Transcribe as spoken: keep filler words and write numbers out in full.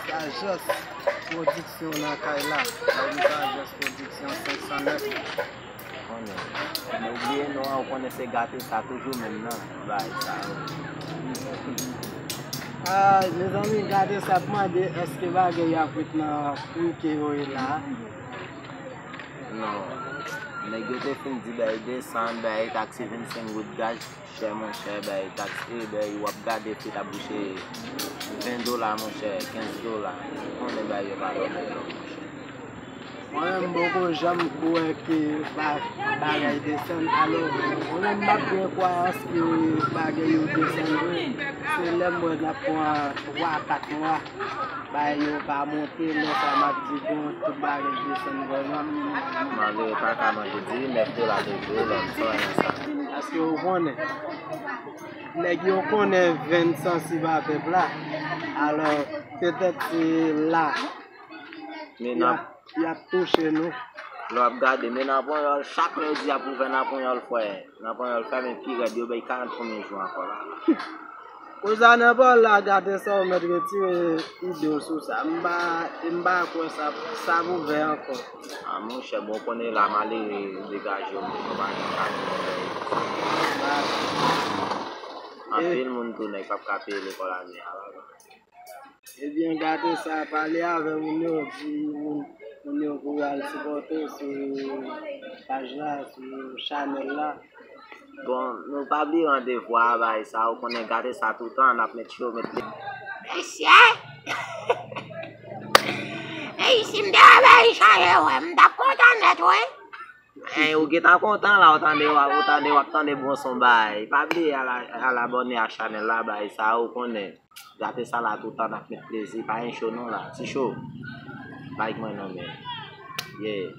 Sajès Pwodiksyon nan kay la. Sa vle di Sajès Pwodiksyon senk san nèf. Konnen. Men ou bliye non an, ou konnen se Gate Sa toujou menm nan bagay sa. Ah, mezanmi, Gate Sa ap mande èske bagay yo ap ret nan pri ke yo ye la. Non. Nèg yo te fin di bay desann, bay taksi vennsenk goud gaz. Chè monchè, bay taksi Uber, w ap gade fi t ap bouche ven dola monchè, kenz dola. Ou konnen bay yo pa dòmi non monchè. Mwen menm m poko janm kwè ke ba- bagay desann. Alò, mwen menm m ap gen kwayans ke bagay yo desann vre. Se lè m wè n ap pran twa, kat mwa. Bagay yo pa monte, lè sa m ap di bon, tout bagay desann vrèman. Malere pa ka manje diri, nèf dola de jou, lòm, sa wè nan sa. Paske ou konnen, nèg yo konnen venn sansib a pèp la. Alò, petèt se la Men y nan ap, y ap touche nou. Lè w ap gade, men nan Panyòl, chak lè yo di y ap ouvè nan Panyòl, frè, nan Panyòl fèmen pi rèd, yo bay karant konbyen jou ankò la. Kounye a nan Panyòl la, Gate Sa ou mèt retire ide w sou sa. M pa, m pa kwè sa, sa ap ouvè ankò. A monchè, bon, konnen la, malere degaje w, men nou pa gen kado. Anpil moun tou nèg p ap ka peye lekòl ane a la. Ebyen, Gate Sa, pale avè moun yo, di moun, moun yo pou yo al sipòte w sou paj la, sou chanèl la. Bon, nou pa bliye randevou a, bay sa, ou konnen Gate Sa toutan, n ap met cho, met li. Mesye! Ey, si m te avè Richard, wi, m t ap kontan nèt, wi. Hey, ou gentan kontan la, ou tande, w ap- ou tande, w ap tande bon son bay. Pa bliye al, al abòne a chanèl la, bay sa, ou konnen. Gate Sa la toutan n ap met plezi, pa gen cho non la, ti cho. Like mwen non men. Yeah.